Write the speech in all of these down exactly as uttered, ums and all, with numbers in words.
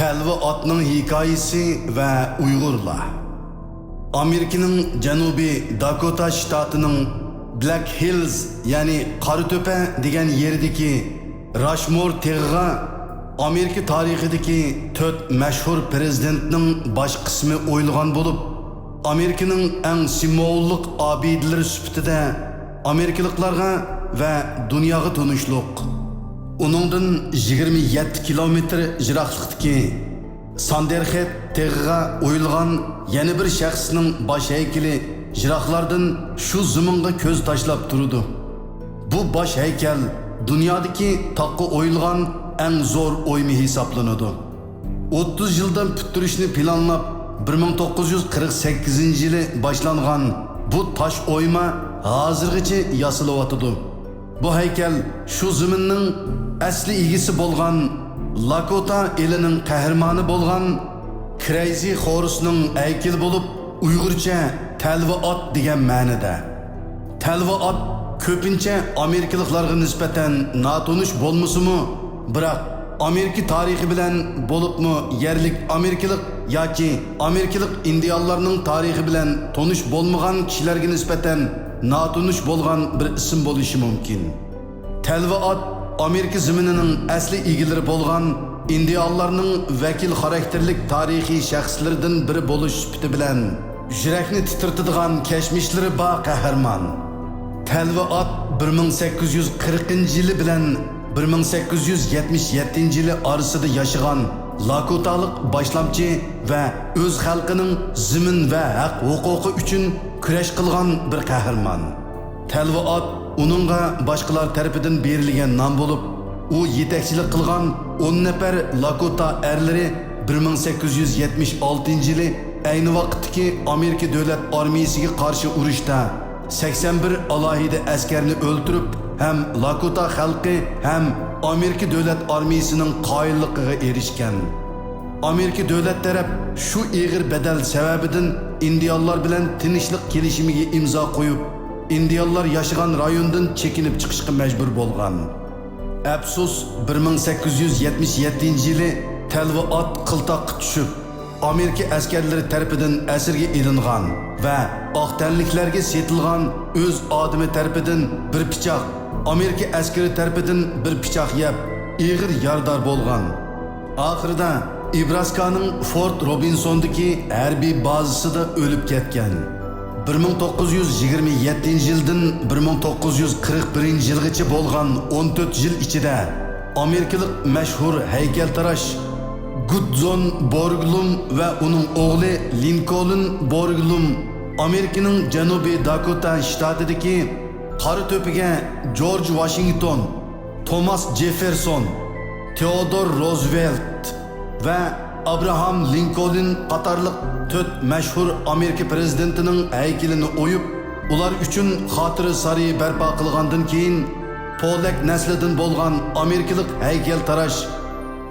تەلۋە ئاتنىڭ ھېكايىسى ۋە ئۇيغۇرلار. ئامېرىكىنىڭ جەنۇبىي داكوتا شتاتىنىڭ بلەك ھىلز، يەنى قارا تۆپە دېگەن يېرىدىكى راشمور تېغىغا ئامېرىكا تارىخىدىكى تۆت مەشھۇر پىرېزىدېنتنىڭ باش قىسمى ئويۇلغان بولۇپ، ئامېرىكىنىڭ ئەڭ سىمۋوللۇق ئابىدىلىرى سۈپىتىدە ئامېرىكىلىقلارغا ۋە دۇنياغا تونۇشلۇق. ئۇنىڭدىن يىگىرمە يەتتە كىلومېتىر يىراقلىقتىكى ساندېرخېد تېغىغا ئويۇلغان يەنە بىر شەخسنىڭ باش ھەيكىلى يىراقلاردىن شۇ زېمىنغا كۆز تاشلاپ تۇرىدۇ. بۇ باش ھەيكەل دۇنيادىكى تاغقا ئويۇلغان ئەڭ زور ئويما ھېسابلىنىدۇ. ئوتتۇز يىلدىن پۈتتۈرۈشنى پىلانلاپ، بىر مىڭ توققۇز يۈز قىرىق سەككىزىنچى يىلى باشلانغان بۇ تاش ئويما ھازىرغىچە ياسىلىۋاتىدۇ. بۇ ھەيكەل شۇ زېمىننىڭ ئەسلى ئىگىسى بولغان لاكوتا ئېلىنىڭ قەھرىمانى بولغان كرەيزى خورسنىڭ ھەيكىلى بولۇپ، ئۇيغۇرچە تەلۋە ئات دېگەن مەنىدە. تەلۋە ئات كۆپىنچە ئامېرىكىلىقلارغا نىسبەتەن ناتونۇش بولمىسىمۇ، بىراق ئامېرىكا تارىخى بىلەن، بولۇپمۇ يەرلىك ئامېرىكىلىق ياكى ئامېرىكىلىق ئىندىئانلارنىڭ تارىخى بىلەن تونۇش بولمىغان كىشىلەرگە نىسبەتەن ناتونۇش بولغان بىر ئىسىم بولۇشى مۇمكىن. تەلۋە ئات ئامېرىكا زېمىنىنىڭ ئەسلى ئىگىلىرى بولغان ئىندىئانلارنىڭ ۋەكىل خاراكتېرلىك تارىخىي شەخسلىرىدىن بىرى بولۇش سۈپىتى بىلەن، يۈرەكنى تىترىتىدىغان كەچمىشلىرى بار قەھرىمان. تەلۋە ئات بىر مىڭ سەككىز يۈز قىرىقىنچى يىلى بىلەن بىر مىڭ سەككىز يۈز يەتمىش يەتتىنچى يىلى ئارىسىدا ياشىغان لاكوتالىق باشلامچى ۋە ئۆز خەلقىنىڭ زېمىن ۋە ھەق ھوقۇقى ئۈچۈن كۈرەش قىلغان بىر قەھرىمان. تەلۋە ئات ئۇنىڭغا باشقىلار تەرىپىدىن بېرىلگەن نام بولۇپ، ئۇ يېتەكچىلىك قىلغان ئون نەپەر لاكوتا ئەرلىرى بىر مىڭ سەككىز يۈز يەتمىش ئالتىنچى يىلى ئەينى ۋاقىتتىكى ئامېرىكا دۆلەت ئارمىيىسىگە قارشى ئۇرۇشتا سەكسەن بىر ئالاھىدە ئەسكەرنى ئۆلتۈرۈپ ھەم لاكوتا خەلقى ھەم ئامېرىكا دۆلەت ئارمىيىسىنىڭ قايىللىقىغا ئېرىشكەن. ئامېرىكا دۆلەت تەرەپ شۇ ئېغىر بەدەل سەۋەبىدىن ئىندىئانلار بىلەن تىنچلىق كېلىشىمىگە ئىمزا قويۇپ، ئىندىئانلار ياشىغان رايوندىن چېكىنىپ چىقىشقا مەجبۇر بولغان. ئەپسۇس، بىر مىڭ سەككىز يۈز يەتمىش يەتتىنچى يىلى تەلۋە ئات قىلتاققا چۈشۈپ، ئامېرىكا ئەسكەرلىرى تەرىپىدىن ئەسىرگە ئېلىنغان ۋە ئاق تەنلىكلەرگە سېتىلغان، ئۆز ئادىمى تەرىپىدىن بىر پىچاق، ئامېرىكا ئەسكىرى تەرىپىدىن بىر پىچاق يەپ، ئېغىر يارىدار بولغان. ئاخىرىدا ئىبراسكانىڭ فورت روبىنسوندىكى ھەربىي بازىسىدا ئۆلۈپ كەتكەن. بىر مىڭ توققۇز يۈز يىگىرمە يەتتىنچى يىلدىن بىر مىڭ توققۇز يۈز قىرىق بىرىنچى يىلغىچە بولغان ئون تۆت يىل ئىچىدە ئامېرىكىلىق مەشھۇر ھەيكەلتىراش گۇدزون بورگلۇم ۋە ئۇنىڭ ئوغلى لىنكولن بورگلۇم ئامېرىكىنىڭ جەنۇبىي داكوتا شتاتىدىكى قارا تۆپىگە جورج ۋاشىنگتون، توماس جېففېرسون، تېئودور روزۋېلت ۋە ئابراھام لىنكولن قاتارلىق تۆت مەشھۇر ئامېرىكا پىرېزىدېنتىنىڭ ھەيكىلىنى ئويۇپ، ئۇلار ئۈچۈن خاتىرە سارىيى بەرپا قىلغاندىن كېيىن، پولەك نەسلىدىن بولغان ئامېرىكىلىق ھەيكەلتاراش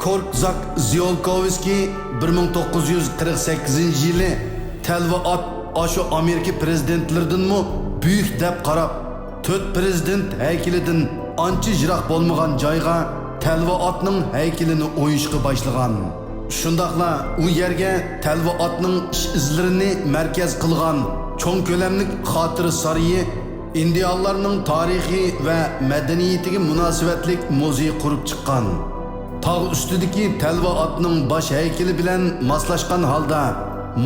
كورتزاك زىئولكوۋسكىي بىر مىڭ توققۇز يۈز قىرىق سەككىزىنچى يىلى تەلۋە ئات ئاشۇ ئامېرىكا پىرېزىدېنتلىرىدىنمۇ بۈيۈك دەپ قاراپ، تۆت پىرېزىدېنت ھەيكىلىدىن ئانچە يىراق بولمىغان جايغا تەلۋە ئاتنىڭ ھەيكىلىنى ئويۇشقا باشلىغان. شۇنداقلا ئۇ يەرگە تەلۋە ئاتنىڭ ئىش-ئىزلىرىنى مەركەز قىلغان چوڭ كۆلەملىك خاتىرە سارىيى، ئىندىئانلارنىڭ تارىخى ۋە مەدەنىيىتىگە مۇناسىۋەتلىك مۇزېي قۇرۇپ چىققان. تاغ ئۈستىدىكى تەلۋە ئاتنىڭ باش ھەيكىلى بىلەن ماسلاشقان ھالدا،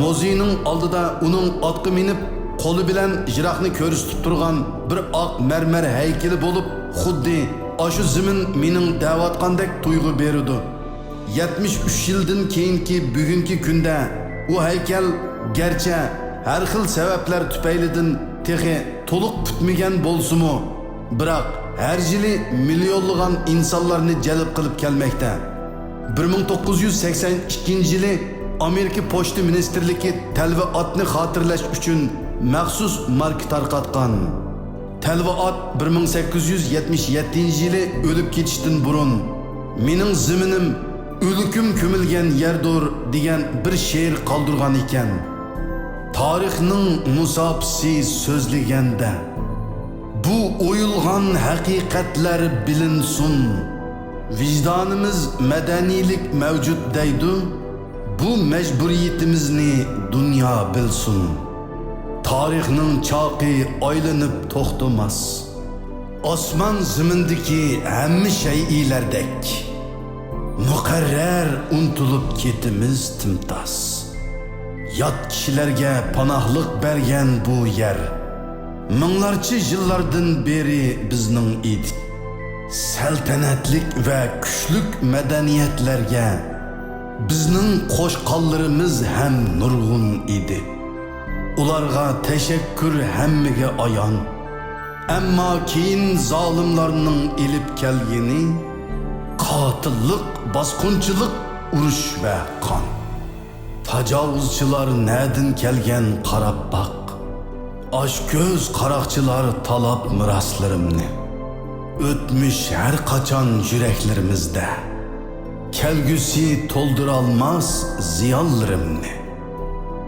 مۇزېينىڭ ئالدىدا ئۇنىڭ ئاتقا مىنىپ، قولى بىلەن يىراقنى كۆرسىتىپ تۇرغان بىر ئاق مەرمەر ھەيكىلى بولۇپ، خۇددى ئاشۇ زېمىن مېنىڭ دەۋاتقاندەك تۇيغۇ بېرىدۇ. يەتمىش ئۈچ يىلدىن كېيىنكى بۈگۈنكى كۈندە ئۇ ھەيكەل گەرچە ھەر خىل سەۋەبلەر تۈپەيلىدىن تېخى تولۇق پۈتمىگەن بولسىمۇ، بىراق ھەر يىلى مىليونلىغان ئىنسانلارنى جەلپ قىلىپ كەلمەكتە. بىر مىڭ توققۇز يۈز سەكسەن ئىككىنچى يىلى ئامېرىكا پوچتا مىنىستىرلىكى تەلۋە ئاتنى خاتىرىلەش ئۈچۈن مەخسۇس ماركا تارقاتقان. تەلۋە ئات بىر مىڭ سەككىز يۈز يەتمىش يەتتىنچى يىلى ئۆلۈپ كېتىشتىن بۇرۇن، مېنىڭ زېمىنىم ئۆلۈكۈم كۆمۈلگەن يەردۇر دېگەن بىر شېئىر قالدۇرغان ئىكەن. تارىخنىڭ مۇساپىسى سۆزلىگەندە، بۇ ئويۇلغان ھەقىقەتلەر بىلىنسۇن. ۋىجدانىمىز مەدەنىيلىك مەۋجۇت دەيدۇ، بۇ مەجبۇرىيىتىمىزنى دۇنيا بىلسۇن. تارىخنىڭ چاقى ئايلىنىپ توختىماس. ئاسمان زېمىندىكى ھەممە شەيئىلەردەك، مۇقەررەر ئۇنتۇلۇپ كېتىمىز تىمتاس. يات كىشىلەرگە پاناھلىق بەرگەن بۇ يەر، مىڭلارچە يىللاردىن بېرى بىزنىڭ ئىدى. سەلتەنەتلىك ۋە كۈچلۈك مەدەنىيەتلەرگە بىزنىڭ قوشقانلىرىمىز ھەم نۇرغۇن ئىدى. ئۇلارغا تەشەككۈر ھەممىگە ئايان. ئەمما كېيىن زالىملارنىڭ ئېلىپ كەلگىنى قاتىللىق، باسقۇنچىلىق، ئۇرۇش ۋە قان. تاجاۋۇزچىلار نەدىن كەلگەن قاراپ باق. ئاچكۆز قاراقچىلار تالاپ مىراسلىرىمنى. ئۆتمۈش ھەر قاچان يۈرەكلىرىمىزدە. كەلگۈسى تولدۇرالماس زىيانلىرىمنى.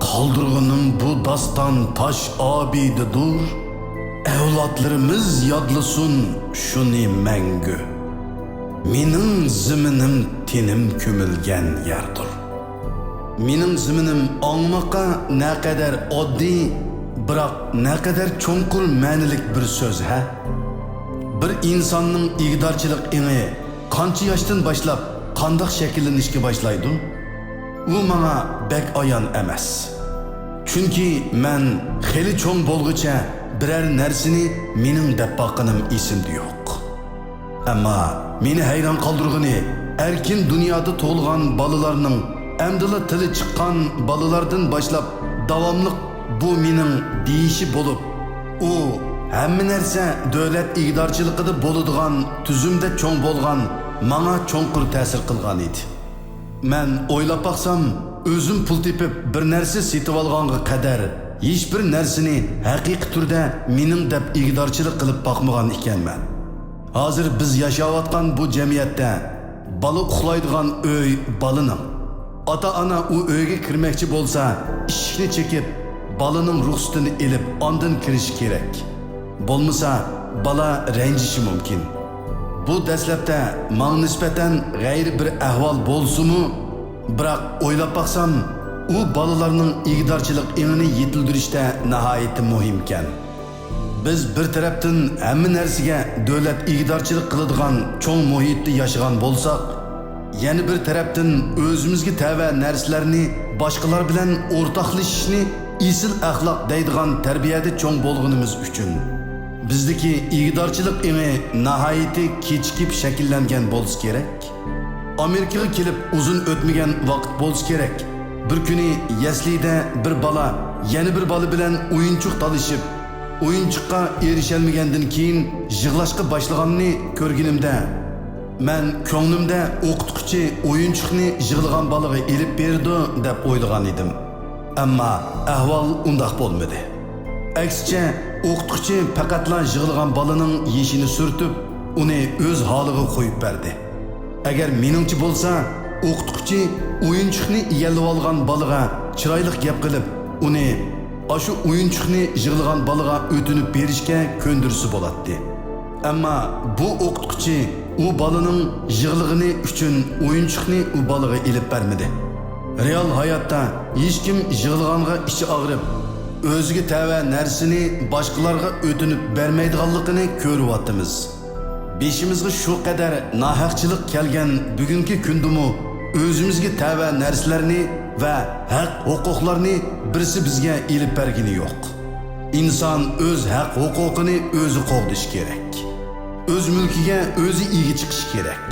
قالدۇرغىنىم بۇ داستان تاش ئابىدىدۇر. ئەۋلادلىرىمىز يادلىسۇن شۇنى مەڭگۈ. مېنىڭ زېمىنىم تېنىم كۆمۈلگەن يەردۇر. مېنىڭ زېمىنىم ئاڭلىماققا نەقەدەر ئاددىي، بىراق نەقەدەر چوڭقۇر مەنىلىك بىر سۆز ھە. بىر ئىنساننىڭ ئىگىدارچىلىق ئېڭى قانچە ياشتىن باشلاپ قانداق شەكىللىنىشكە باشلايدۇ؟ ئۇ ماڭا بەك ئايان ئەمەس. چۈنكى مەن خېلى چوڭ بولغۇچە بىرەر نەرسىنى مېنىڭ دەپ باققىنىم ئېسىمدە يوق. ئەمما مېنى ھەيران قالدۇرغىنى، ئەركىن دۇنيادا تۇغۇلغان بالىلارنىڭ، ئەمدىلا تىلى چىققان بالىلاردىن باشلاپ داۋاملىق بۇ مېنىڭ دېيىشى بولۇپ، ئۇ ھەممە نەرسە دۆلەت ئىگىدارچىلىقىدا بولىدىغان تۈزۈمدە چوڭ بولغان ماڭا چوڭقۇر تەسىر قىلغان ئىدى. مەن ئويلاپ باقسام، ئۆزۈم پۇل تېپىپ بىر نەرسە سېتىۋالغانغا قەدەر ھېچبىر نەرسىنى ھەقىقىي تۈردە مېنىڭ دەپ ئىگىدارچىلىق قىلىپ باقمىغان ئىكەنمەن. ھازىر بىز ياشاۋاتقان بۇ جەمئىيەتتە بالا ئۇخلايدىغان ئۆي بالىنىڭ. ئاتا-ئانا ئۇ ئۆيگە كىرمەكچى بولسا، ئىشىكنى چېكىپ، بالىنىڭ رۇخسىتىنى ئېلىپ، ئاندىن كىرىشى كېرەك. بولمىسا، بالا رەنجىشى مۇمكىن. بۇ دەسلەپتە ماڭا نىسبەتەن غەيرىي بىر ئەھۋال بولسىمۇ، بىراق ئويلاپ باقسام، ئۇ بالىلارنىڭ ئىگىدارچىلىق ئېڭىنى يېتىلدۈرۈشتە ناھايىتى مۇھىمكەن. بىز بىر تەرەپتىن ھەممە نەرسىگە دۆلەت ئىگىدارچىلىق قىلىدىغان چوڭ مۇھىتتا ياشىغان بولساق، يەنە بىر تەرەپتىن ئۆزىمىزگە تەۋە نەرسىلەرنى باشقىلار بىلەن ئورتاقلىشىشنى ئېسىل ئەخلاق دەيدىغان تەربىيەدە چوڭ بولغىنىمىز ئۈچۈن، بىزدىكى ئىگىدارچىلىق ئېڭى ناھايىتى كېچىكىپ شەكىللەنگەن بولسا كېرەك. ئامېرىكىغا كېلىپ ئۇزۇن ئۆتمىگەن ۋاقىت بولسا كېرەك، بىر كۈنى يەسلىدە بىر بالا يەنە بىر بالا بىلەن ئويۇنچۇق تالىشىپ، ئويۇنچۇققا ئېرىشەلمىگەندىن كېيىن يىغلاشقا باشلىغاننى كۆرگىنىمدە، مەن كۆڭلۈمدە ئوقۇتقۇچى ئويۇنچۇقنى يىغلىغان بالىغا ئېلىپ بېرىدۇ دەپ ئويلىغان ئىدىم. ئەمما ئەھۋال ئۇنداق بولمىدى. ئەكسىچە، ئوقۇتقۇچى پەقەتلا يىغلىغان بالىنىڭ يېشىنى سۈرتۈپ، ئۇنى ئۆز ھالىغا قويۇپ بەردى. ئەگەر مېنىڭچە بولسا، ئوقۇتقۇچى ئويۇنچۇقنى ئىگىلىۋالغان بالىغا چىرايلىق گەپ قىلىپ، ئۇنى ئاشۇ ئويۇنچۇقنى يىغلىغان بالىغا ئۆتۈنۈپ بېرىشكە كۆندۈرسە بولاتتى. ئەمما بۇ ئوقۇتقۇچى ئۇ بالىنىڭ يىغلىغىنى ئۈچۈن ئويۇنچۇقنى ئۇ بالىغا ئېلىپ بەرمىدى. رېئال ھاياتتا ھېچكىم يىغلىغانغا ئىچى ئاغرىپ، ئۆزىگە تەۋە نەرسىنى باشقىلارغا ئۆتۈنۈپ بەرمەيدىغانلىقىنى كۆرۈۋاتىمىز. بېشىمىزغا شۇ قەدەر ناھەقچىلىق كەلگەن بۈگۈنكى كۈندىمۇ ئۆزىمىزگە تەۋە نەرسىلەرنى ۋە ھەق ھوقۇقلارنى بىرسى بىزگە ئېلىپ بەرگىنى يوق. ئىنسان ئۆز ھەق ھوقۇقىنى ئۆزى قوغدىشى كېرەك. ئۆز مۈلكىگە ئۆزى ئىگە چىقىشى كېرەك.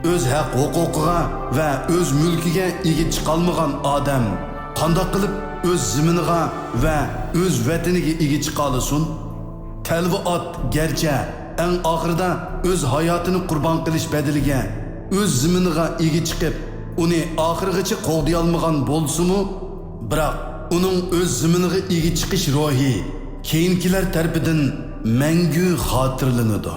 ئۆز ھەق ھوقۇقىغا ۋە ئۆز مۈلكىگە ئىگە چىقالمىغان ئادەم قانداق قىلىپ ئۆز زېمىنىغا ۋە ئۆز ۋەتىنىگە ئىگە چىقالىسۇن؟ تەلۋە ئات گەرچە ئەڭ ئاخىرىدا ئۆز ھاياتىنى قۇربان قىلىش بەدىلىگە ئۆز زېمىنىغا ئىگە چىقىپ، ئۇنى ئاخىرغىچە قوغدىيالمىغان بولسىمۇ، بىراق ئۇنىڭ ئۆز زېمىنىغا ئىگە چىقىش روھى كېيىنكىلەر تەرىپىدىن مەڭگۈ خاتىرىلىنىدۇ.